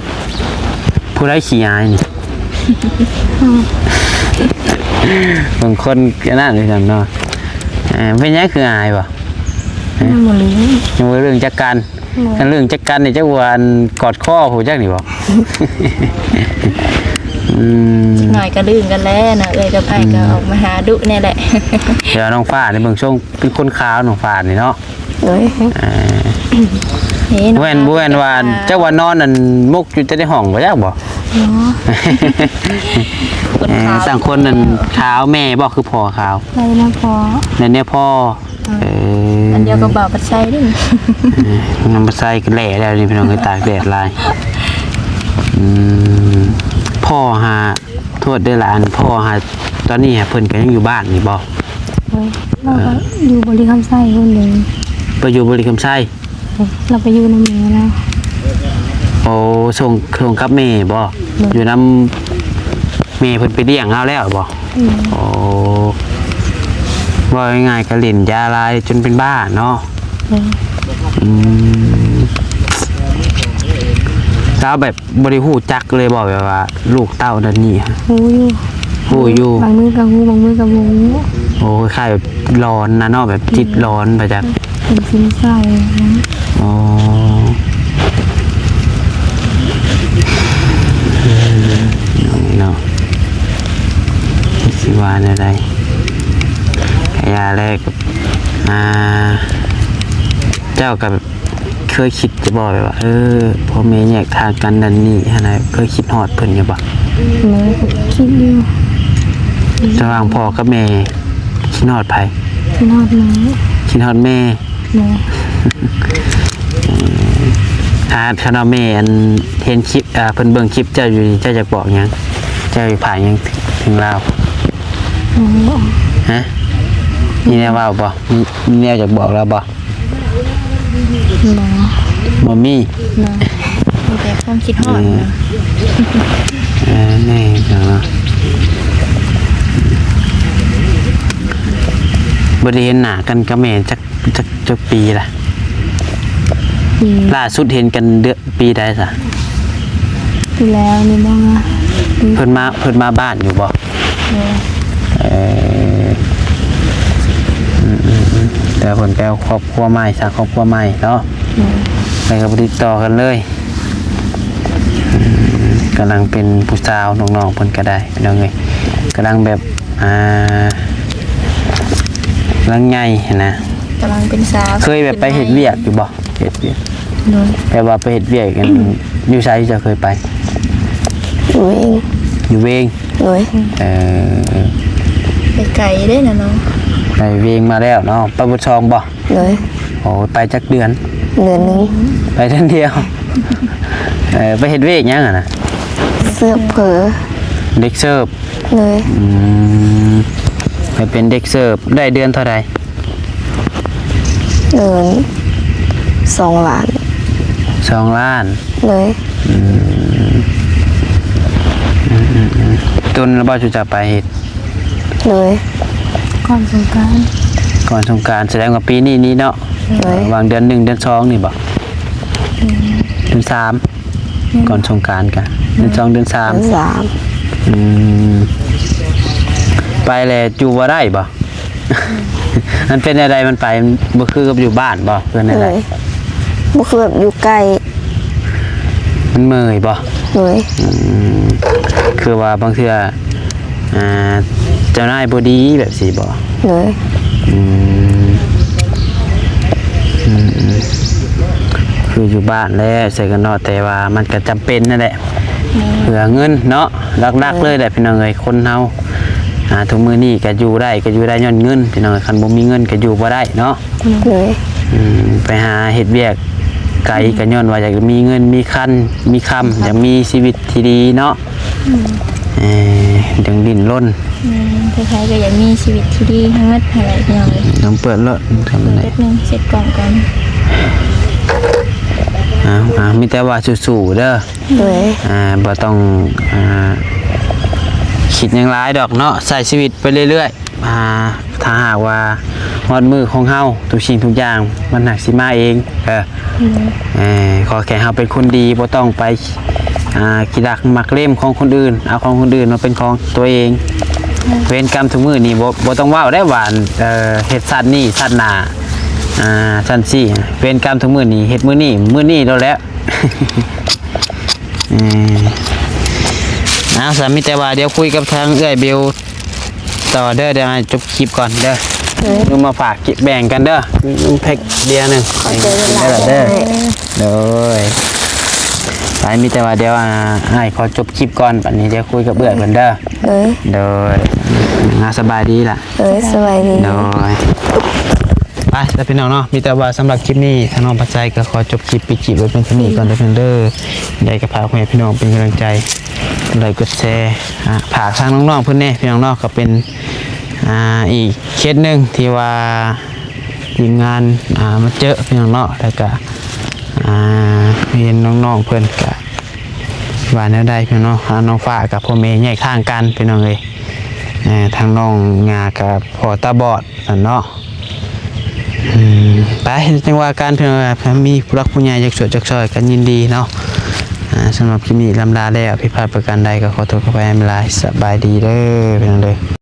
ຜູ້ໃດຂີ້ອາຍນີ້? ບາງຄົນກະນັ້ນຄືກັນເນາະ. ເອີ ເປັນຫຍັງຄືອາຍບໍ? ຍັງບໍ່ເລື່ອງ ຍັງບໍ່ເລື່ອງຈັກກັນ. ໂດຍ ຄັນເລື່ອງຈັກກັນນີ້ ຈັກວ່າອັນກອດຄໍຜູ້ຈັກນີ້ບໍ? ອືມ ໜ້ອຍກະລື່ນກັນແຫຼະເນາະ ເອື້ອຍກັບອ້າຍກະ ອືມ ອອກມາຫາດຸແນ່ແຫຼະ. ແຕ່ວ່ານ້ອງຟ້ານີ້ເບິ່ງຊົງເປັນຄົນຂາວ ນ້ອງຟ້ານີ້ເນາະ. ໂດຍ ເອີ ເອີ ບໍ່ແມ່ນ ບໍ່ແມ່ນວ່າ ຈັກວ່ານອນອັນມຸກຢູ່ແຕ່ໃນຫ້ອງບໍ່ຈັກບໍ? ເອີ ຕ່າງຄົນນັ້ນຂາວ ແມ່ບໍ ຄືພໍ່ຂາວ? ໄດ້ນຳພໍ່ ໄດ້ແນວພໍ່. ເອີ ອັນດຽວກັບບ່າວປາໄຊເດ້. ເອີ ນ້ຳປາໄຊກະແຫຼະແລ້ວນີ້ພີ່ນ້ອງເອີຍ ຕາກແດດຫຼາຍ. ອືມ ພໍ່ຫາ ໂທດເດີຫຼານ ພໍ່ຫາ ຕອນນີ້ຫາເພິ່ນກະຍັງຢູ່ບ້ານນີ້ບໍ? ໂດຍ ລາວກະ ເອີ ຢູ່ບໍລິຄຳໄຊພຸ້ນເດ້. ໄປຢູ່ບໍລິຄຳໄຊ? ລາວໄປຢູ່ນຳແມ່ລາວ. ໂອ້ ສົ່ງ ສົ່ງກັບແມ່ບໍ? ໂດຍ ຢູ່ນຳແມ່ເພິ່ນໄປລ້ຽງລາວແລ້ວບໍ? ອືມ ໂອ້ ເວົ້າງ່າຍໆກະຫຼິ້ນຢາຫຼາຍຈົນເປັນບ້າເນາະ. ໂດຍ ອືມ ລາວແບບ ບໍ່ໄດ້ຮູ້ຈັກເລີຍບໍ ແບບວ່າລູກເຕົ້ານັ້ນນີ້? ຮູ້ຢູ່ ຮູ້ຢູ່ ບາງມື້ກະຮູ້ ບາງມື້ກະບໍ່ຮູ້. ໂອ້ ຄ້າຍໆແບບຫຼອນນະເນາະ ແບບຕິດຫຼອນໄປຈັກ ເປັນຊຶມເສົ້າ. ອໍ ເນາະ ຊິວ່າແນວໃດ ກະຢ່າແລະ. ອ່າ ເຈົ້າກະ ເຄີຍຄິດຢູ່ບໍ່ ແບບວ່າ ເອີ ພໍ່ແມ່ແຍກທາງກັນນັ້ນນີ້ຫັ້ນນະ ເຄີຍຄິດຮອດເພິ່ນຢູ່ບໍ່? ໂດຍ ຄິດຢູ່. ລະຫວ່າງພໍ່ກັບແມ່ ຄິດຮອດໃຜ? ຄິດຮອດແມ່. ຄິດຮອດແມ່. ໂດຍ. ເອີ ຖ້າ ຄັນວ່າແມ່ ອັນ ເຫັນຄລິບ ເພິ່ນເບິ່ງຄລິບເຈົ້າຢູ່ນີ້ ເຈົ້າຢາກບອກຫຍັງ? ເຈົ້າຢາກຝາກຫຍັງເຖິງລາວ? ບໍ່. ຮະ? ມີແນວເວົ້າບໍ່? ມີ ມີແນວຢາກບອກລາວບໍ່? ບໍ່. ບໍ່ມີ. ບໍ່. ມີແຕ່ຄວາມຄິດຮອດ. ເອີ ເອີ ແມ່ນເນາະ. ບໍ່ໄດ້ເຫັນໜ້າກັນກັບແມ່ຈັກ ຈັກ ຈັກປີລະ? ປີ ລ່າສຸດເຫັນກັນເດືອນ ປີໃດຊະ? ປີແລ້ວນີ້ບໍ່? ເພິ່ນມາ ເພິ່ນມາບ້ານຢູ່ບໍ່? ໂດຍ ເອີ ອືມໆໆ ແຕ່ເພິ່ນໄປເອົາຄອບຄົວໃໝ່ ສ້າງຄອບຄົວໃໝ່ເນາະ. ໂດຍ ແລ້ວກໍບໍ່ຕິດຕໍ່ກັນເລີຍ. ອືມ ກຳລັງເປັນຜູ້ສາວ ນ້ອງໆເພິ່ນກໍໄດ້ ພີ່ນ້ອງເອີຍ ກຳລັງແບບ ອ່າ ກຳລັງໃຫຍ່ຫັ້ນນະ ກຳລັງເປັນສາວ. ເຄີຍແບບໄປເຮັດວຽກຢູ່ບໍ່? ເຮັດວຽກ ໂດຍ ແບບວ່າໄປເຮັດວຽກ ອັນ ຢູ່ໃສເຈົ້າເຄີຍໄປ? ຢູ່ເວງ ຢູ່ເວງ. ໂດຍ ເອີ ໄປໄກເດ້ນະນ້ອງ. ໄປເວງມາແລ້ວເນາະ ໄປບົດຊ່ອງບໍ່? ໂດຍ ໂອ້ ໄປຈັກເດືອນ? ເດືອນໜຶ່ງ. ໄປເດືອນດຽວ. ເອີ ໄປເຮັດວຽກຫຍັງຫັ້ນນະ? ເສີບເຝີ ເດັກເສີບ. ໂດຍ ອືມ ໄປເປັນເດັກເສີບ ໄດ້ເດືອນເທົ່າໃດ? ເດືອນສອງລ້ານ. ສອງລ້ານ. ໂດຍ ອືມ ອືມໆໆ ດົນແລ້ວບໍ່ ເຈົ້າຈະໄປເຮັດ? ໂດຍ ກ່ອນສົງການ ກ່ອນສົງການ ສະແດງວ່າປີນີ້ນີ້ເນາະ. ໂດຍ ຫວ່າງເດືອນໜຶ່ງເດືອນສອງນີ້ບໍ່? ອືມ ເດືອນສາມ ອືມ ກ່ອນສົງການກະ ອືມ ເດືອນສອງເດືອນສາມ. ເດືອນສາມ ອືມ ໄປແລ້ວຢູ່ບໍ່ໄດ້ບໍ່? ມັນເປັນແນວໃດ? ມັນໄປ ມັນບໍ່ຄືກັບຢູ່ບ້ານບໍ່? ເປັນແນວໃດ? ໂດຍ ບໍ່ຄືແບບຢູ່ໃກ້. ມັນເມື່ອຍບໍ່? ໂດຍ ອືມ ຄືວ່າບາງເທື່ອ ອ່າ ເຈົ້ານາຍບໍ່ດີແບບຊີ້ບໍ່? ໂດຍ ອືມ ອືມໆ ຄືຢູ່ບ້ານແຫຼະ ໃສ່ກັນເນາະ ແຕ່ວ່າມັນກໍຈຳເປັນນັ້ນແຫຼະ ແມ່ນ ເພື່ອເງິນເນາະ. ຫຼັກໆ ໂດຍ ເລີຍແຫຼະ ພີ່ນ້ອງເອີຍ ຄົນເຮົາ ອ່າ ທຸກມື້ນີ້ກໍຢູ່ໄດ້ ກໍຢູ່ໄດ້ຍ້ອນເງິນ ພີ່ນ້ອງເອີຍ ຄັນບໍ່ມີເງິນກໍຢູ່ບໍ່ໄດ້ເນາະ. ໂດຍ ອືມ ໄປຫາເຮັດວຽກໄກ ອືມ ກໍຍ້ອນວ່າຢາກມີເງິນມີຄັນ ມີຄຳ ຢາກມີຊີວິດທີ່ດີເນາະ. ອືມ ເອີ ຈັ່ງດີ້ນລົນ ແມ່ນ ໃຜໆກໍຢາກມີຊີວິດທີ່ດີທັງໝົດຫັ້ນແຫຼະ ພີ່ນ້ອງເອີຍ. ລອງເປີດໂລດ ເປີດແປັບໜຶ່ງ ເຊັດກ້ອງກ່ອນ. ເອົາໆ ມີແຕ່ວ່າສູ້ໆເດີ. ໂດຍ ອ່າ ບໍ່ຕ້ອງ ອ່າ ຄິດຫຍັງຫຼາຍດອກເນາະ ໃຊ້ຊີວິດໄປເລື້ອຍໆ. ອ່າ ຖ້າຫາກວ່າຮອດມື້ຂອງເຮົາ ທຸກສິ່ງທຸກຢ່າງມັນຫາກຊິມາເອງເດີ. ອືມ ເອີ ຂໍແຄ່ເຮົາເປັນຄົນດີ ບໍ່ຕ້ອງໄປ ອ່າ ຂີ້ລັກມັກເລັມຂອງຄົນອື່ນ ເອົາຂອງຄົນອື່ນມາເປັນຂອງຕົວເອງ. ອືມ ເວນກຳທຸກມື້ນີ້ ບໍ່ ບໍ່ຕ້ອງເວົ້າໄດ້ວ່າ ເອີ ເຮັດຊາດນີ້ຊາດໜ້າ ອ່າ ຊັ້ນຊີ້. ເວນກຳທຸກມື້ນີ້ ເຮັດມື້ນີ້ ມື້ນີ້ໂລດແຫຼະ. ເອີ ເອົາ ສາມີແຕ່ວ່າດຽວຄຸຍກັບທາງເອື້ອຍເບວຕໍ່ເດີ ດຽວໃຫ້ຈົບຄລິບກ່ອນເດີ. ເອີ ລູກມາຝາກກິນແບ່ງກັນເດີ ແພັກເບຍໜຶ່ງ. ຂອບໃຈຫຼາຍໆເດີ. ໂດຍ ໄປ ມີແຕ່ວ່າດຽວ ອ່າ ອ້າຍຂໍຈົບຄລິບກ່ອນ ບັດນີ້ດຽວຄຸຍກັບເອື້ອຍເພິ່ນເດີ. ໂດຍ ໂດຍ ອ່າ ສະບາຍດີລະ. ໂດຍ ສະບາຍດີ. ໂດຍ ໄປ ແລ້ວພີ່ນ້ອງເນາະ ມີແຕ່ວ່າສຳລັບຄລິບນີ້ ທາງນ້ອງພັດໄຊກໍຂໍຈົບຄລິບ ປິດຄລິບໄວ້ພຽງເທົ່ານີ້ກ່ອນເດີພີ່ນ້ອງເດີ. ໃດກໍຝາກໃຫ້ພີ່ນ້ອງເປັນກຳລັງໃຈ ກົດໄລກ໌ ກົດແຊ ອ່າ ຝາກທາງນ້ອງໆເພິ່ນແດ່ພີ່ນ້ອງເນາະ. ກໍເປັນ ອ່າ ອີກເຄສໜຶ່ງທີ່ວ່າທີມງານ ອ່າ ມາເຈີພີ່ນ້ອງເນາະ ແລ້ວກໍ ອ່າ ເຫັນນ້ອງໆເພິ່ນກະວ່າແນວໃດພີ່ນ້ອງເນາະ. ອ່າ ນ້ອງຟ້າກັບພໍ່ແມ່ແຍກທາງກັນພີ່ນ້ອງເອີຍ. ເອີ ທາງນ້ອງຫຍ້າກໍພໍ່ຕາບອດ ນັ້ນເນາະ. ອືມ ໄປ ຈັ່ງວ່າກັນພີ່ນ້ອງ ຖ້າມີຜູ້ຫຼັກຜູ້ໃຫຍ່ຢາກຊ່ວຍຈັກຊ່ອຍກໍຍິນດີເນາະ. ອ່າ ສຳລັບຄລິບນີ້ລຳລາແລ້ວ ຜິດພາດປະການໃດກໍຂໍໂທດຂໍອະໄພນຳຫຼາຍ. ສະບາຍດີເດີພີ່ນ້ອງເດີ.